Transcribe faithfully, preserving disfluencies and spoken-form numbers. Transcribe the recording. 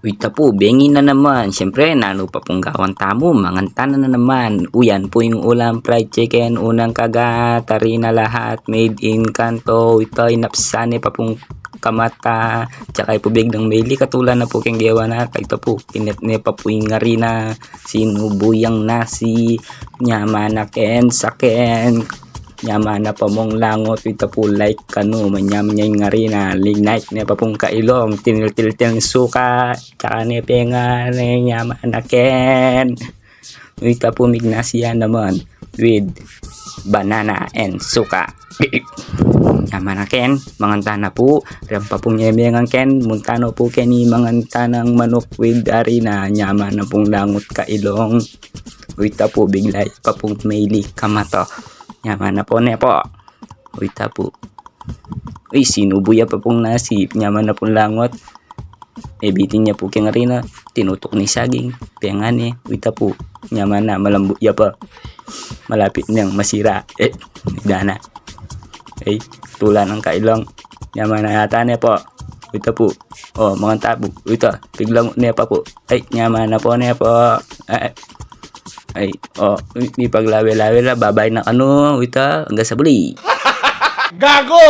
Uy, ita pu, bengi na naman. Siyempre, nanu pa pung gawan tamu, mangan tana na naman. Uy, yan pu ing ulam, fried chicken, unang kagat, ari na lahat, made in Kanto. Ita, inapsan ne pa pung kamata. Tsaka ita pu, biglang maili, katula na pu keng gewa na. Ita pu, kinep ne pa pu ing harina, sinubuyang nasi, nyaman na ken, saken. Nyaman na pa mung langot. Ita pu, like kanu, manyaman ya ing harina, linike ne pa pung kailong, tiniltil-til suka, tsaka ne pengan, nyaman na ken. Ita pu, mignasi ya naman with banana and suka. Nyaman na ken, mangan tana pu. Riam pa pung nyemengan ken, munta no pu keni mangan tanang manuk with harina, nyaman na pung langot kailong. Ita pu, bigla ya pa pung maili kamata. Nyaman na pu ne pu. Ita pu. Uy, sinubu ya pa pung nasi, nyaman na pung langot. E, bitin ya pu keng harina, tinutuk ne ing saging, pengan ne. Ita pu, nyaman na, malambut ya pa. Malapit neng masira. E, dana. E, tula nang kailong. Nyaman na yata ne pu. Ita pu. O, mangan ta pu. Ita, piglangut ne pa pu. Ay, nyaman na pu ne pu. Ay, ay, o, mipaglawe-lawe la, babay na kanu. Ita, angga sa muli. Gago!